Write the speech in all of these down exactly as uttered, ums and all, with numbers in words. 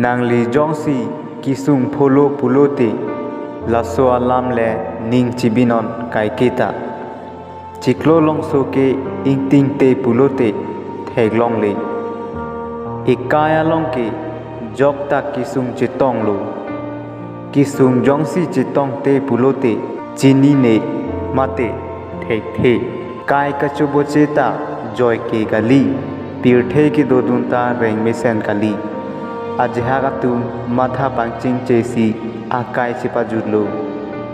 Nangli jongsi kesung pholo pulote, laso alam le ning chibinon kaiketa. Chiklo longso ke ingtingte pulote theklongle. Ekai along ke jokta kesung chetonglo. Kesung jongsi chetongte pulote chinine mate thekthe. Kai kachoboche ta joike kali, pirthe kedodun ta rengmesen kali. Ajahak atum matha pangchingchesi akai chepajutlo.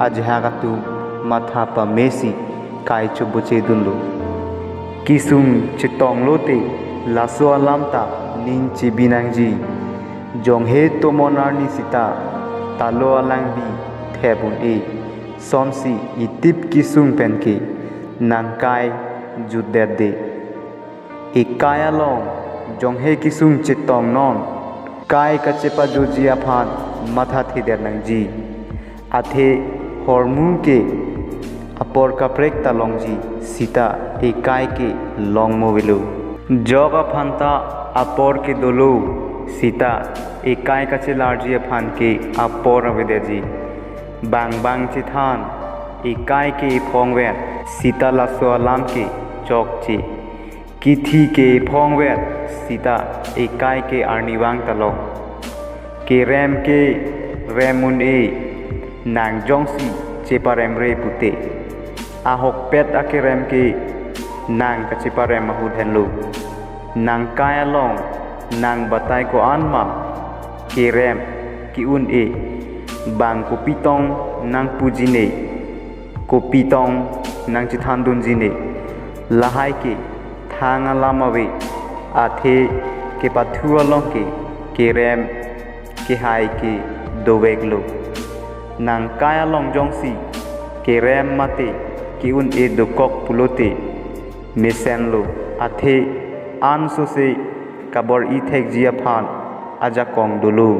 Ajahak atum matha pamesi kai chobochedunlo. Kesung chetonglote laso alam ta ning chibinangji. Jonghe tomon arni sita talo alangbi thep un-e. Sonsi itip kesung penke nangkai jutdetde. Ekai along jonghe kesung chetongnon, kai kachepajoji aphan mathathedet nangji. Athe hormu ke apor kaprek ta longji sita ekai ke longmo avelo. Jok aphan ta apor kedolo sita ekai kachelarji aphan ke apor avedetji. Bang bang chethan, ekai ke ephongvet sita laso alam ke chokche. Kithi ke ephongvet sita ekai ke arnivang ta long. Kerem ke rem un-e, nang jongsi cheparemre pute. Ahokpet akerem ke nang kacheparem ahut henlo. Nangkai along nang batai ko-an ma kerem ke-un-e, bang kopitong nangpujine, kopitong nangchethandunjine. Lahai ke thang alam ave, athe kepathu along ke kerem kehai ke doveklo. Nangkai along jongsi kerem mate ke-un-e dokok pulote mesenlo, athe ansose kabor-i thekji aphan ajakong dolo.